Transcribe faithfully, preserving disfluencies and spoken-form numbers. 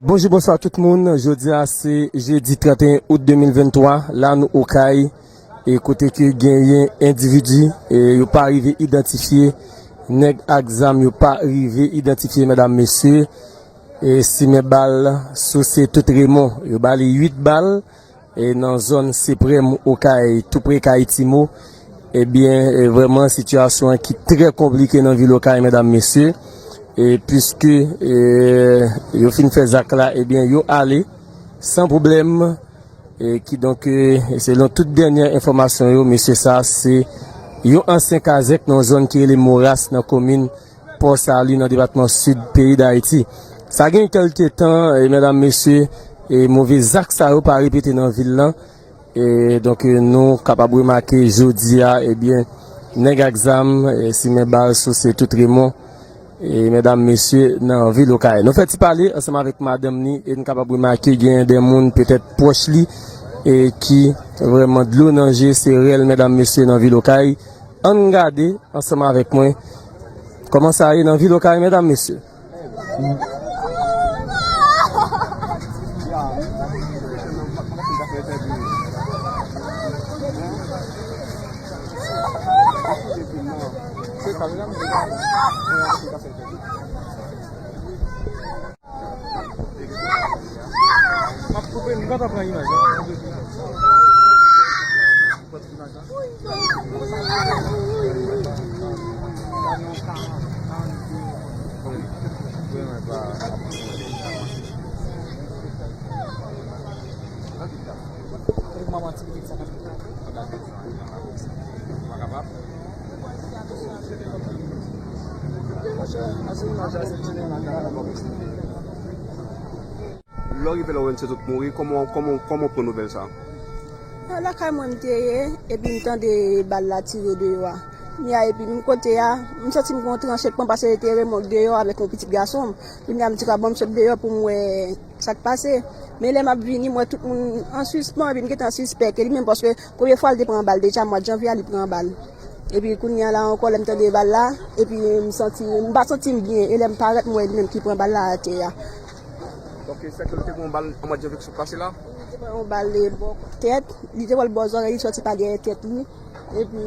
Bonjou, bonswa tout moun. Jodi a se jedi trannteyen out de mil venntwa, la nou Okay, e kote ke genyen endividi, e yo pa rive idantifye, nèg ak zam yo pa rive idantifye, medam, mesye, e simen bal, souse tout Remon, yo ba li uit bal, e nan zòn Seprèm Okay, tou pre kay Timo, ebyen, e vrèman sitiyasyon an ki trè konplike nan vil Okay, medam, mesye, e piske, e, yo fin fè zak la, ebyen, yo ale san pwoblèm, e kidonk, e, selon tout dènyè enfòmasyon yo, mesye sa se yon ansyen kazèk nan zòn ki rele Moras nan komin Pò Sali nan depatman Sid peyi Dayiti. Sa gen kèlke tan, e, medam, mesye, e move zak sa yo pa repete nan vil lan. E donk, e, nou kapab remake jodi a, ebyen, nèg ak zam, e, simen bal, souse tout Remon, e medam, mesye, nan vil Okay. Nou fè ti pale ansanm avèk madanm ni, e nou kapab remake genyen de moun petèt pwòch li, e ki vrèman dlo nan je, se rèl, medam, mesye, nan vil Okay. Ann gade ansanm avèk mwen kòman sa ye nan vil Okay, medam, mesye. M ap koupe, m pa ta pran imaj la. Lè w rive la, w wè se tout mouri, kòman, kòman, kòman w pran nouvèl sa? A, lakay mwen m te ye, epi m tande bal la tire deyò a. Kounye a, epi m kote a, m santi m gen yon tranche k pran, paske te Remon k deyò avèk yon pitit gason m. Kounye a, m di, "Ka ban m sot deyò pou m wè sa k pase." Men lè m ap vini, m wè tout moun an sispann, epi m gentan sispèk e li menm, paske premye fwa l te pran bal deja, mwa janvye a li pran bal. Epi kounye a la ankò, lè m tande bal la, epi m santi, m pa santi m byen, e lè m parèt, m wè li menm ki pran bal la atè a. Donk, sèke li te pran yon bal an mwa janvye ki sot pase la? Li te pran yon bal, e, bò tèt, li te pran l bò zòrèy, li sòti pa dèyè tèt li, epi